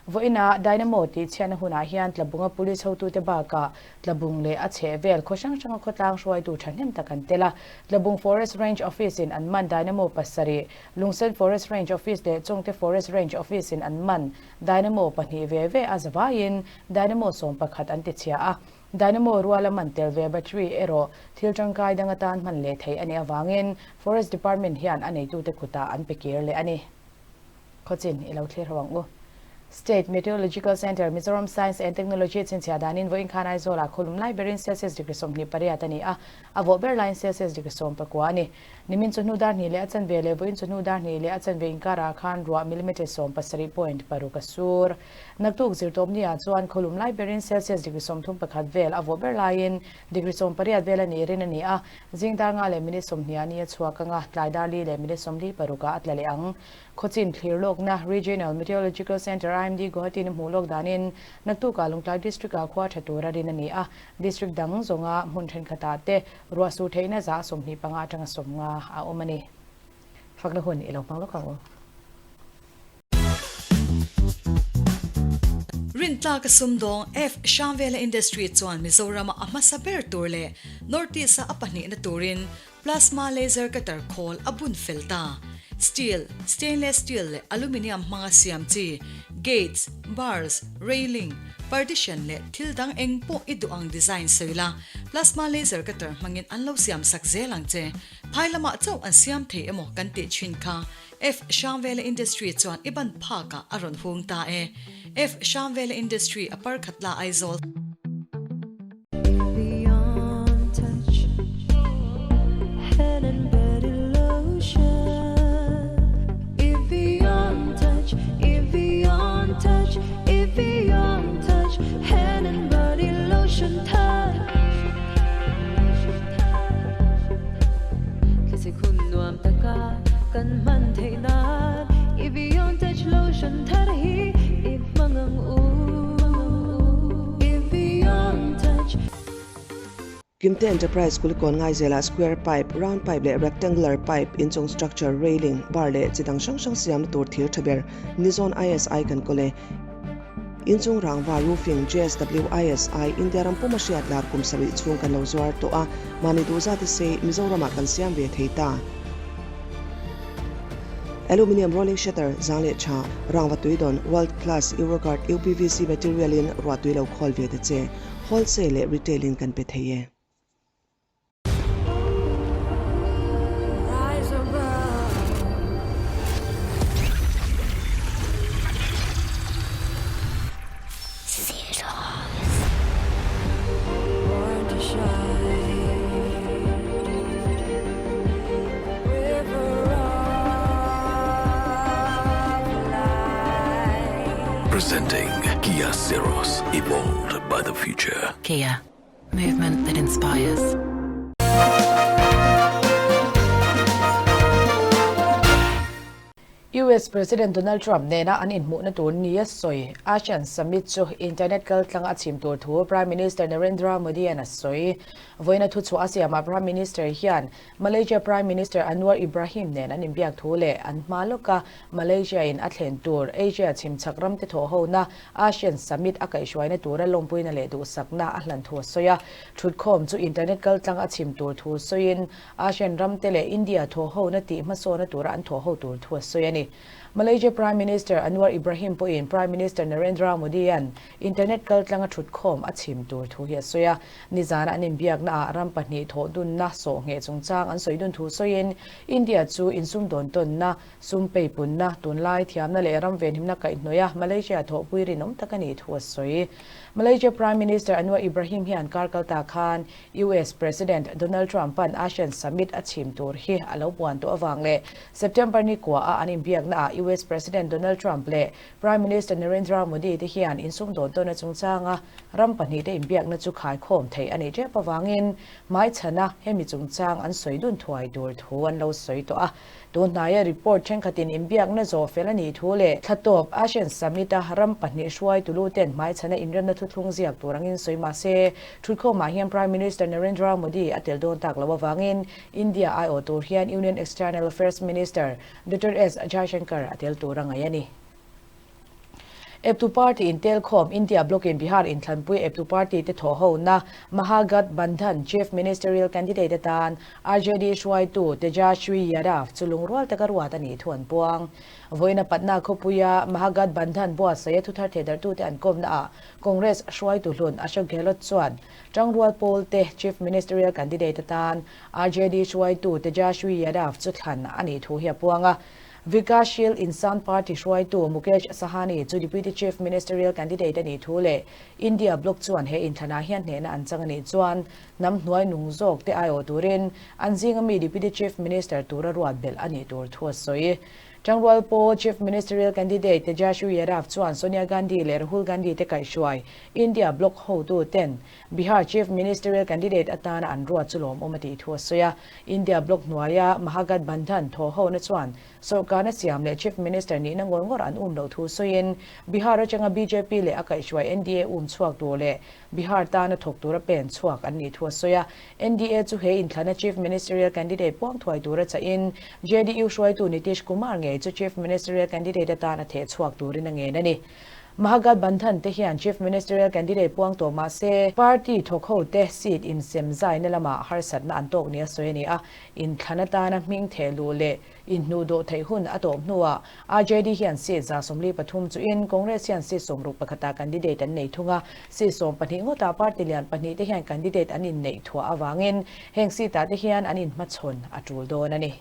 Vawiinah Dynamo tih chhiatna hunah hian Tlabunga Police hotute bakah Tlabung leh a chheh vel khaw hrang hranga khawtlang hruaitu thahnem tak an tel a. Tlabung Forest Range Office in an man Dynamo pasarih, Lungsen Forest Range Office leh Chawngte Forest Range Office in an man Dynamo pahnih ve ve a zavaiin Dynamo 11 an ti chhia a, Dynamo ruala man tel ve battery erawh thil tangkai dang atan hman leh theih a nih avangin Forest Department hian a neitute kutah an pe kir leh a ni. Khawchin i lo thlir ho ang u. State Meteorological Centre, Mizoram Science and Technology chhinchhiah danin vawiin khan Aizawlah khawlum lai berin Celsius degree 28 a ni a, a vawh ber laiin Celsius degree 19 a ni. Nimin chawhnu dar hnih leh a chanve leh vawiin chawhnu dar hnih leh a chanve inkarah khan ruah millimetre 70.6 a sur. Naktuk zirtawpni ah chuan khawlum lai berin Celsius degree 31 vel a vawh ber laiin degree 18 vel a nih rin a ni a, zing dar nga leh minute 20 ah ni a chhuak anga tlai dar li leh minute 46 ah a tla leh ang. Khawchin thlir lawkna Regional Meteorological Centre, IMD, Guwahati-in a hmuh lawk danin naktukah Lungtlai District-ah khua tha tura rin a ni a, District dang zawnga hmun thenkhatah te Ruah sur theihna zah 25 atanga 50 a awm a ni. Fakna hun i lo hmang lawk ang u. Rintlaka sumdawng F. Hramvela Industry chuan Mizorama a hmasa ber tur leh North East-a a pahnihna turin Plasma Laser Cutter khawl a bun fel ta. Steel, Stainless Steel leh Aluminium hmanga siam chi Gates, Bars, Railing, Partition leh thil dang eng pawh i duh ang design sawi la, Plasma Laser Cutter hmangin an lo siam sak zel ang che. Phai lamah chauh an siam thei emaw kan tih thin kha F. Hrangvela Industry chuan i ban phakah a rawn hung ta e. F. Hrangvela Industry a parkhat la Aizawl. Kimte Enterprise Kulikawn Ngaizelah square pipe, round pipe leh rectangular pipe, inchung structure, railing, bar leh chi dang hrang hrang siamna tur thir tha ber Nizawn ISI kan kawl e. Inchung rangva roofing JSW ISI India ram puma hriat lar kum sarih chhung kan lo zuar tawh a, mahni duh zat se Mizoramah kan siam ve thei ta. Aluminium rolling shutter, zang leh tha, rangva tui dawn, world class Euroguard UPVC material in ruah tui lo khawl ve ta che. Wholesale leh retail in kan pe thei e. Presenting Kia Syros, evolved by the future. Kia, movement that inspires. US President Donald Trump nena an inhmuhna tur nia sawi ASEAN Summit chu internet kaltlang a chim tur thu Prime Minister Narendra Modi-a'n a sawi. Vawiina thuchhuah a siamah Prime Minister hian Malaysia Prime Minister Anwar Ibrahim nen an inbiak thu leh an hma lawka Malaysia-in a thlen tur Asia chhimchhak ramte thawhhona ASEAN Summit a kaihhruaina tura lawmpuina leh duhsakna a hlan thu a sawi a. Thutkhawm chu internet kaltlang a chim tur thu sawiin ASEAN ramte leh India thawhhona tih hmasawna tura an thawhho tur thu a sawi a ni. Malaysia Prime Minister Anwar Ibrahim pawhin Prime Minister Narendra Modi-a'n internet kaltlanga thutkhawm a chim tur thu hi a sawi a. Nizana an inbiaknaah ram pahnih thawhdunna sawhngheh chungchang an sawi dun thu sawiin India chu insumdawn tawnna, sum peipunna, tunlai thiamna leh ram venhimna kaihhnawih a Malaysia thawhpui rinawm tak a nih thu a sawi. Malaysia Prime Minister Anwar Ibrahim hian kar kalta khan US President Donald Trump-a'n ASEAN Summit a chhim tur hi a lo puan tawh avang leh September ni kuaha an inbiaknaah US President Donald Trump leh Prime Minister Narendra Modi te hian insumdawn tawna chungchanga ram pahnihte inbiakna chu khaikhawm theih a nih tep avangin hmaichhana hemi chungchang an sawi dun thuai tur thu an lo sawi tawh a. Tun hnaia report thenkhatin inbiakna zawh fel a nih thu leh thla tawp ASEAN Summit-a ram pahnih hruaitu luten hmaichhana inremna thuthlung ziak tur angin sawi mah se, thutkhawmah hian Prime Minister Narendra Modi a tel dawn tak loh avangin India aiawh tur hian Union External Affairs Minister Doctor S Jaishankar a tel tur a ngaih a ni. Eptu Party intelkhawm India Bloc-in Bihar inthlanpui eptu party te thawhhona Mahagathbandhan Chief Ministerial Candidate atan RJD hruaitu Tejashwi Yadav chu lungrual taka ruat a nih thu an puang. Vawiina Patna khawpuia Mahagathbandhan buatsaia thuthar thehdarhtute an kawmnaah Congress hruaitu hlun Ashok Gehlot chuan Tangrual pawl te Chief Ministerial Candidate atan RJD hruaitu Tejashwi Yadav chu thlan a nih thu hi a puang a. Vikasheel Insaan Party hruaitu Mukesh Sahani chu Deputy Chief Ministerial Candidate a nih thu leh India Bloc chuan he inthlanah hian hnehna an chang a nih chuan hnam hnuai nung zawk te aiawh turin an zinga mi Deputy Chief Minister tura ruat belh a nih tur thu a sawi. Tangrual pawl Chief Ministerial Candidate Tejashwi Yadav chuan Sonia Gandhi leh Rahul Gandhi te kaihhruai India Bloc hotu ten Bihar Chief Ministerial Candidate atana an ruat chu lawmawm a tih thu a sawi a. India Bloc hnuaia Mahagathbandhan thawhhona chuan sawrkarna siam leh Chief Minister nihna ngawr ngawr an um loh thu sawiin Bihar atanga bjp leh a kaihhruai NDA um chhuak tur leh Bihar tana thawk tura pen chhuak an nih thu a sawi a. NDA chu he inthlana Chief Ministerial Candidate puang thuai tura chahin JDU hruaitu Nitish Kumar ngei chu Chief Ministerial Candidate atana theh chhuak turin a ngen a ni. Mahagathbandhan te hian Chief Ministerial Candidate puang tawh mah se, party thawk ho te seat insem zaina lamah harsatna an tawk nia sawi a ni a, inthlan atana hming theh luh leh inhnuh dawh theih hun a tawp hnuah RJD hian seat 73 chuhin Congress hian seat sawmruk pakhatah candidate an nei thung a, seat 12 ngawtah party lian pahnih te hian candidate an inneih thuah avangin heng seat ah te hian an inhmachhawn a tul dawn a ni.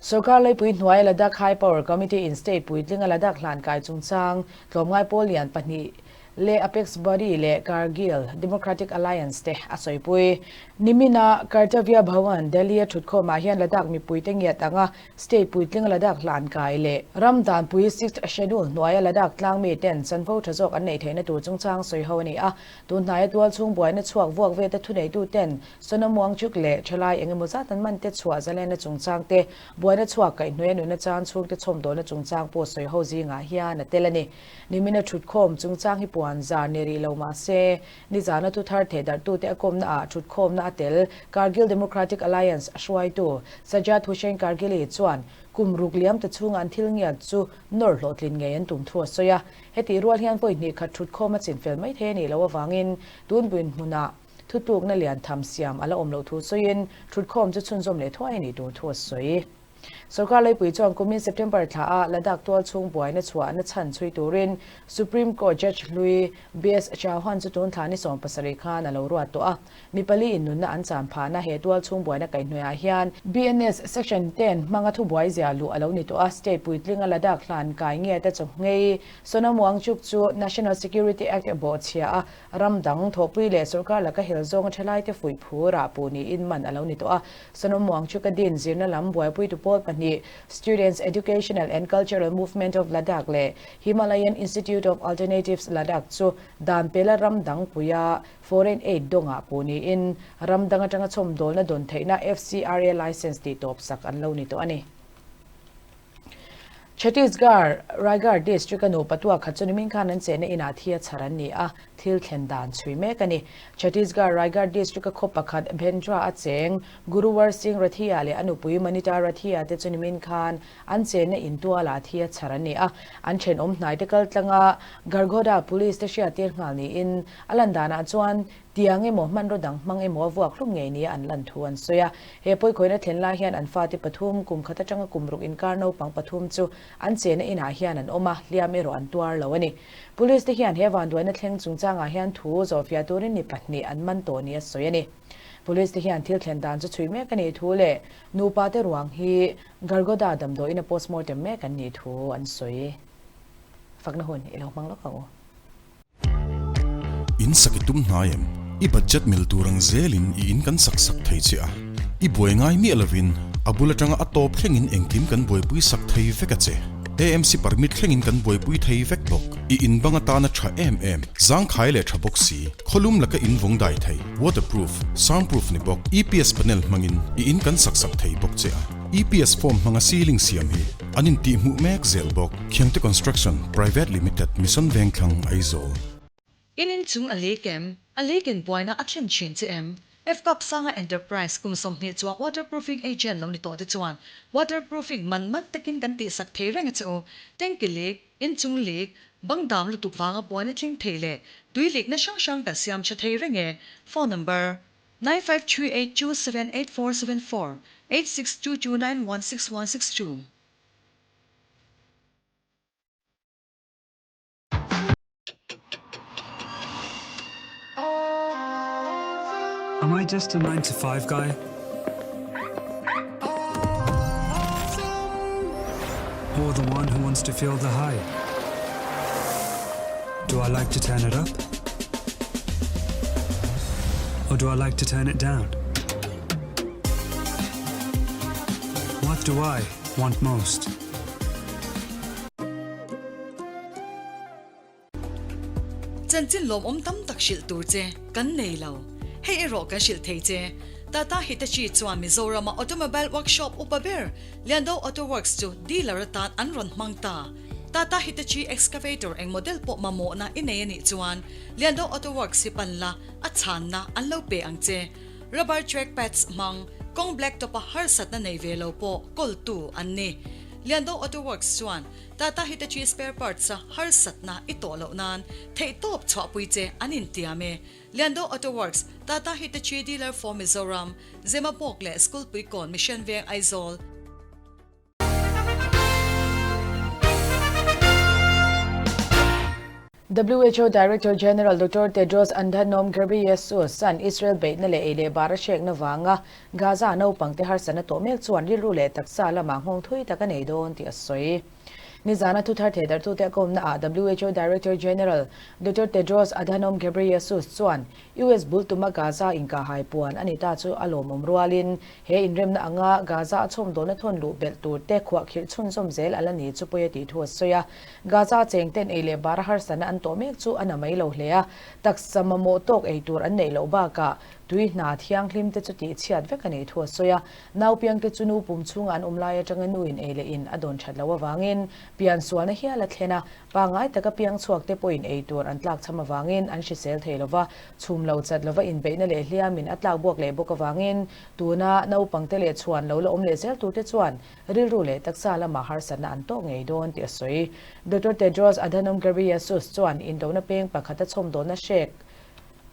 Sorkar Leipui hnuaia Ladakh High Power Committee in state puitlinga Ladakh hlan kai chungchang tlawmngai pawl lian pahnih leh Apex Body leh Kargil Democratic Alliance te a sawipui. Nimina Kartavya Bhawan, Delhi a thutkhawmah hian Ladakh mipuite ngiat anga state puitlinga Ladakh hlan kai leh ram danpui Sixth Schedule hnuaia Ladakh tlangmi ten chanvo tha zawk an neih theihna tur chungchang sawiho a ni a. Tunhnaia tualchhung buaina chhuak vuak veta thuneitu ten Sonam Wangchuk leh thalai eng emaw zat an man te chhuah zalenna chungchang te, buaina chhuak kaihhnuai a nunna chan chhungte chhawmdawlna chungchang pawh sawi ho zingah hian a tel a ni. Nimina thutkhawm chungchang hi puan zar ni rih lo mah se, nizana thu thar theh darhtute a kawmna ah thutkhawmna a tel Kargil Democratic Alliance a hruaitu Sajjad Hussain Kargili chuan kum ruk liam ta chhunga an thil ngiat chu nawr hlawhtlin ngei an tum thu a sawi a. Hetih rual hian vawi hnih khat thutkhawm a chinfel mai thei a nih loh avangin tun buinhmunah Thutlukna lian tham siam a la awm loh thu sawiin thutkhawm chu chhunzawm leh thuai a nih tur thu a sawi. Sorkar Leipui chuan kumin September thlaah Ladakh tual chhung buaina chhuahna chhan chhui turin Supreme Court Judge hlui BS Chauhan chu tun thla ni 17 khan a lo ruat tawh a. Mi pali in nunna an chan phahna he tual chhung buaina kaihhnawihah hian BNS Section 10 hmanga thubuai zia luh a lo ni tawh a. State puitlinga Ladakh hlan kai nge te chaw nghei Sonam Wangchuk chu National Security Act bawhchhia a Ram dang thawhpui leh sorkar laka hel zawnga tha laite fuih phur ah puh niin man a lo ni tawh a. Sonam Wangchuk a din zirna lam buaipuitu pawl pahnih. pahnih, Students Educational and Cultural Movement of Ladakh leh Himalayan Institute of Alternatives Ladakh chu dan pela ram dang puia foreign aid dawngah puh niin ram dang atanga chhawmdawlna dawn theihna FCRA license tih tawp sak an lo ni tawh a ni. Chhattisgarh, Raigarh district-a nupa tuak khat chu nimin khan an chenna inah thi a chhar an ni a, thil thlen dan chhui mek a ni. Chhattisgarh, Raigarh district-a khaw pakhat Bhendra a cheng Guruwar Singh Rathia leh a nupui Manita Rathia te chu nimin khan an chenna in tualah thi a chhar an ni a, an thenawm hnaite kal tlanga Gharghoda Police te hriattir nghal niin a lan danah chuan Tiang emaw, hmanraw dang hmang emaw a vuak hlum ngei nia an lan thu an sawi a. He pawikhawiina thlen lai hian an fate pathum, kum khat atanga kum ruk inkar naupang pathum chu an chena inah hian an awm a, hliam erawh an tuar lo a ni. Police te hian he vanduaina thleng chungchangah hian thu zawhfiah turin ni pahnih an man tawh nia sawi a ni. Police te hian thil thlen dan chu chhui mek a nih thu leh nupa te ruang hi Gargoda damdawiin a postmortem mek an nih thu an sawi. Fakna hun i lo hmang lawk ang u. In sak i tum hnai em? I budget mil tur ang zelin i in kan sak sak thei che a. I buai ngai miah lovin a bul atanga a tawp thlengin engkim kan buaipui sak thei vek a che. AMC permit thlengin kan buaipui thei vek bawk. I in bang atana tha em em, zangkhai leh tha bawk si, khawlum laka in vawng dai thei, waterproof, soundproof ni bawk, EPS panel hmangin i in kan sak sak thei bawk che a. EPS form hmanga ceiling siam hi an intihhmuh mek zel bawk. Khiangte Construction Private Limited, Mission Vengthlang, Aizawl. In inchung a lei kem, a lei ken buaina a thlen thin che em? Fcup Sanga Enterprise kum 20 chuang waterproofing agent lo ni tawh te chuan waterproofing man man takin kan tihsak thei reng a che u. Tanky leak, inchung leak, bang dam lutuk vanga buaina thleng thei leh tui leak na hrang hrang kan siam tha thei reng e. Phone number. 9538278474, 8622916162. Am I just a 9 to 5 guy? Or the one who wants to feel the high? Do I like to turn it up? Or do I like to turn it down? What do I want most? Chanchin lawmawm tam tak hrilh tur che kan nei lo. Hei erawh kan hrilh thei che. Tata Hitachi chuan Mizorama automobile workshop upa ber Liando Auto Works chu dealer atan an rawn hmang ta. Tata Hitachi excavator eng model pawh mamawhna i nei a nih chuan Liando Auto Works hi pan la, a chhanna an lo pe ang che. Rubber track pads hmang, kawng black top a harsatna nei ve lo pawh kawltu an ni. Liando Auto Works chuan Tata Hitachi spare parts a harsatna i tawh loh nan theihtawp chhuahpui che an intiam e. Liando Auto Works, Tata Hitachi dealer for Mizoram, Zemabawk leh Skulpuikawn Mission Veng Aizawl. WHO Director General Doctor Tedros Adhanom Ghebreyesus an Israel beihna leh ei leh bar a hrekna vanga Gaza naupangte harsatna tawh mek chuan rilru leh taksa lamah nghawng thui tak a nei dawn tih a sawi. Nizana thuthar thehdarhtute a kawmna ah WHO Director General Doctor Tedros Adhanom Ghebreyesus chuan US bul tuma Gaza inkahhai puan a ni ta chu a lawmawm rualin he inremna anga Gaza a chhawmdawlna thawn luh belh tur te khuahkhirh chhunzawm zel a la ni chu pawi a tih thu a sawi a. Gaza chengten ei leh bar a harsatna an tawh mek chu a na mai lo hle a, taksa mamawh tawk ei tur an neih loh bakah tui hna thianghlim te chu tihchhiat vek a nih thu a sawi a. Naupiangte chu nu pum chhunga an awm lai atanga nuin ei leh in a dawn that loh avangin pian sualna hial a thlen a, pangngai taka piang chhuak te pawhin ei tur an tlak cham avangin an hrisel thei lova, chhum lo chat lova inbeihna leh hliamin a tlak buak leh bawk avangin tuna naupangte leh chhuan lo la awm leh zel turte chuan rilru leh taksa lamah harsatna an tawk ngei dawn tih a sawi. Doctor Tedros Adhanom Ghebreyesus chuan indona peng pakhata chhawmdawlna hrek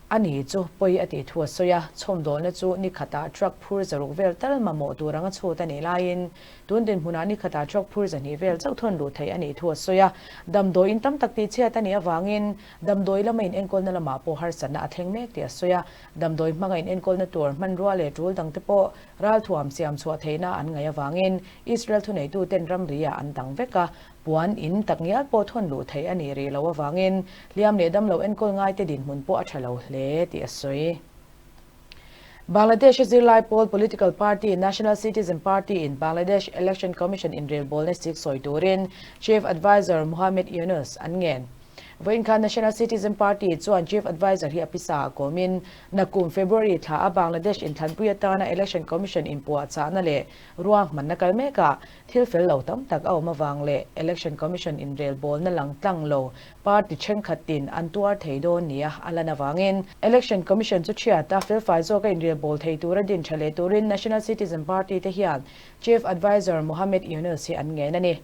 A ni chu pawi a tih thu a sawi a, chhawmdawlna chu ni khatah truck phur zaruk vel tal mamawh tur anga chhut a nih laiin tun dinhmunah ni khatah truck phur zahnih vel chauh thawn luh theih a nih thu a sawi a. Damdawiin tam tak tihchhiat a nih avangin damdawi lama inenkawlna lamah pawh harsatna a thleng mek tih a sawi a. Damdawi hmanga inenkawlna tur hmanrua leh tul dangte pawh ralthuam siam chhuah theihna an ngaih avangin Israel thuneituten ramri-ah an dang vek a, Puan in tak ngial pawh thawn luh theih a nih rih loh avangin hliam leh damlo enkawl ngaite dinhmun pawh a tha lo hle tih a sawi. Bangladesh-a zirlai pawl political party National Citizen Party in Bangladesh Election Commission inrelbawlna sik sawi turin Chief Adviser Muhammad Yunus an ngen. Vawiin khan National Citizen Party chuan Chief Adviser hi a pisa a kawmin nakum February thla a Bangladesh inthlanpui atana Election Commission inpuahchahna leh ruahmanna kal mekah thil fel lo tam tak a awm avang leh Election Commission inrelbawlna lang tlang lo Party thenkhatin an tuar thei dawn nia a lan avangin Election Commission chu thiat a, felfai zawka inrelbawl thei tura din tha leh turin National Citizen Party te hian Chief Adviser Muhammad Yunus hi an ngen a ni.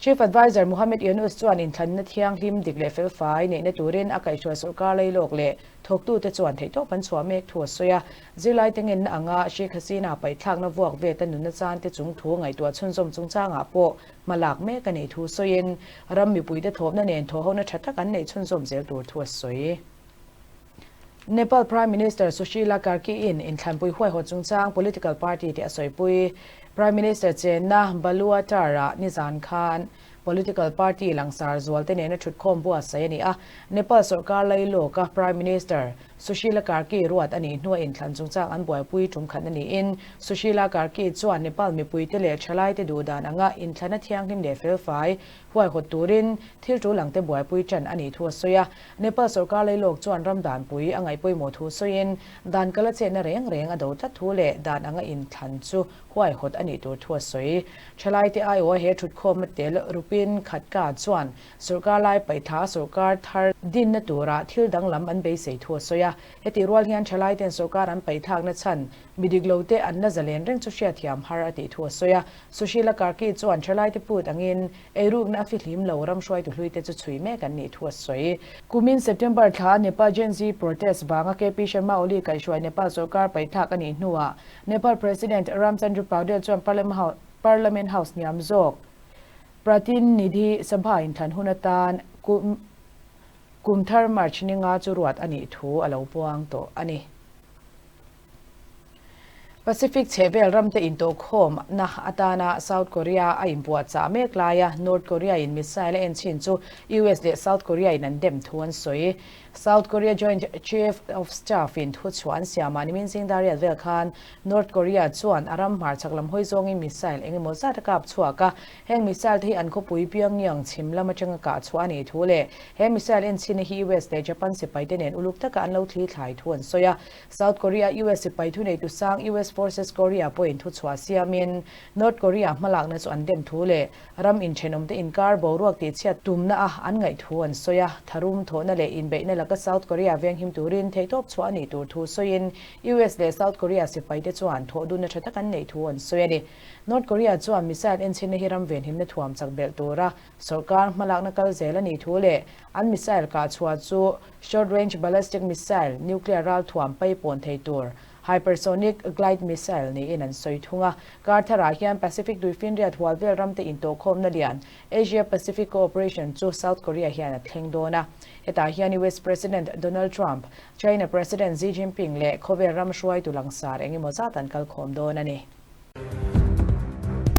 Chief Adviser Muhammad Yunus chuan inthlanna thianghlim dik leh felfai neihna turin a kaihhruai sawrkar lailawk leh thawktute chuan theihtawp an chhuah mek thu a sawi a. Zirlaite ngenna anga Sheikh Hasina paihthlakna vuak veta nunna chante chung thu ngaihtuah chhunzawm chungchangah pawh Hmalak mek a nih thu sawiin ram mipuite thawhna nen thawhhona tha tak an neih chhunzawm zel tur thu a sawi. Nepal Prime Minister Sushila Karki-in inthlanpui huaihawt chungchang political party te a sawipui. Prime Minister chenna Baluwatar-ah nizan khan political party langsar zualte nena thutkhawm buatsaih a ni a. Nepal sawrkar lailawka Prime Minister Sushila Karki ruat a nih hnua inthlan chungchang an buaipui tum khat a niin Sushila Karki chuan Nepal mipuite leh thalaite duhdan anga inthlana thianghlim leh felfai huaihawt turin thil tul angte buaipui tan a nih thu a sawi a. Nepal sawrkar lailawk chuan ram danpui a ngaih pawimawh thu sawiin dan kala chetna reng reng a do tlat thu leh dan anga inthlan chu huaihawt a nih tur thu a sawi. Thalaite aiawha he thutkhawm a tel Rupin Khadka chuan Sawrkar lai paihthla sawrkar thar dinna tura thil danglam an beisei thu a sawi a. Heti rual hian thalaiten sawrkar an paihthlakna chhan mi dik lote an la zalen reng chu hriatthiam har a tih thu a sawi a. Sushila Karki chuan thalaite put angin eirukna a fihlim lo ram hruaitu hluite chu chhui mek an nih thu a sawi. Kumin September thla Nepal Gen Z protest vanga KP Sharma Oli kaihhruai Nepal sawrkar paihthlak a nih hnuah Nepal President Ramchandra Paudel chuan Parliament House hniam zawk Pratinidhi Sabha inthlan hun atan kum kum thar March ni nga chu ruat a nih thu a lo puang tawh a ni. Pacific chhehvel ramte intawhkhawm na atana South Korea a inbuatchah mek laia North Korea in missile a enchhin chu US leh South Korea in an dem thu an sawi. South Korea Joint Chief of Staff in thuchhuah an siamah nimin zingdariat vel khan North Korea chuan a ram hmarchhak lam hawi zawngin missile eng emaw zat a kap chhuak a, heng missile te hi an khawpui Pyongyang chhim lam atanga kah chhuah a nih thu leh he missile enchhina hi US leh Japan sipai te nen uluk taka an lo thli thlai thu an sawi a. South Korea US sipai thuneitu sang US Forces Korea pawhin thuchhuah siamin North Korea hmalakna chu an dem thu leh Ram inthenawmte inkar boruak tihchhiat tumna a an ngaih thu an sawi a, tharum thawhna leh inbeihna laka South Korea venghim turin theihtawp chhuah a nih tur thu sawiin US leh South Korea sipaite chuan thawhdunna tha tak an neih thu an sawi a ni. North Korea chuan missile enchhinna hi ram venhimna thuam chak belh tura sawrkar hmalakna kal zel a nih thu leh an missile kah chhuah chu short range ballistic missile, nuclear ralthuam paipawn thei tur Hypersonic glide missile niin an sawi thung a. Kar tharah hian Pacific tuifinriat hual vel ramte intawhkhawmna lian Asia Pacific Cooperation chu South Korea hian a thleng dawn a. Hetah hian US President Donald Trump, China President Xi Jinping leh khawvel ram hruaitu langsar eng emaw zat an kalkhawm dawn a ni.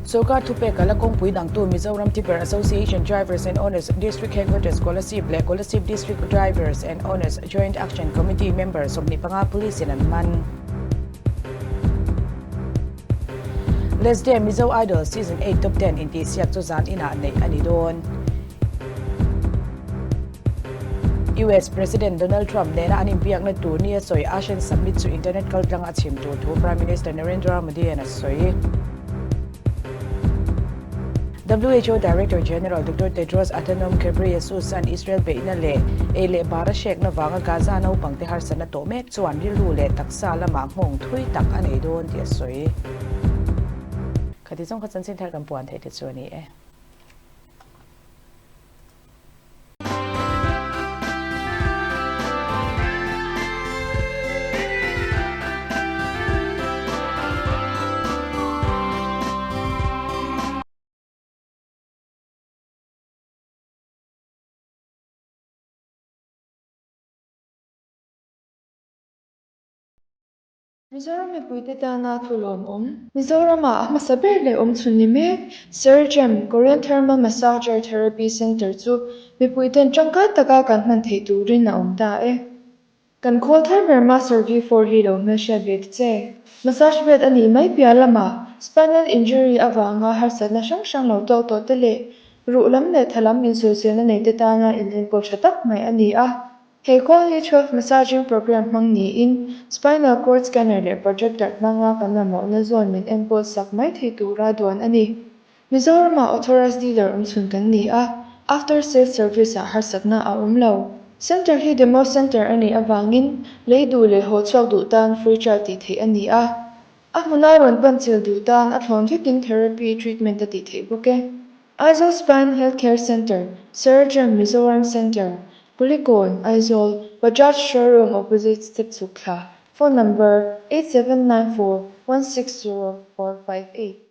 Sawrkar thupek a la kawngpui dangtu Mizoram Tipper Association Drivers and Owners District Headquarters Kolasib leh Kolasib District Drivers and Owners Joint Action Committee member 25 Police in an man. Let's Dare Mizo Idol Season 8 Top 10 intihsiak chu zan inah neih a ni dawn. US President Donald Trump nena an inbiakna tur nia sawi ASEAN Summit chu internet kaltlang a chhim tur thu Prime Minister Narendra Modi-a'n a sawi. WHO Director General Doctor Tedros Adhanom Ghebreyesus-a'n Israel beihna leh ei leh bar a hrekna vanga Gaza naupangte harsatna tawh mek chuan rilru leh taksa lamah nghawng thui tak a nei dawn tih a sawi. Khati zawng kha chanchin thar kan puan theih te chu a ni e. Mizoram mipuite tana thu lawmawm. Mizorama a hmasa ber leh awmchhun ni mek Sergem Korean Thermal Massager Therapy Centre chu mipuiten tangkai taka kan hman theih turin a awm ta e. Kan khawl thar ber Master V4 hi lo hmelhriat ve ta che. Massage bed a nih mai piah lamah spinal injury avanga harsatna hrang hrang lo tawk tawh te leh ruh lam leh tha lam insawiselna nei te tana inenkawl tha tak mai a ni a. He khawl hi 12 massaging program hmang niin spinal cord scanner leh projector hmanga kan mamawhna zawn min enkawl sak mai thei tura duan a ni. Mizoramah authorized dealer awmchhun kan ni a, after sales service ah harsatna a awm lo. Centre hi demo centre a nih avangin lei duh leh haw chhuak duh tan free trial tih theih a ni a. A hmuna rawn pan chil duh tan a thlawn vekin therapy treatment a tih theih bawk e. Aizawl Spine Healthcare Centre, Serajam Mizoram Centre, Kulikawn, Aizawl, Bajaj Showroom opposite step chhuk thla, phone number, 8794 160 458.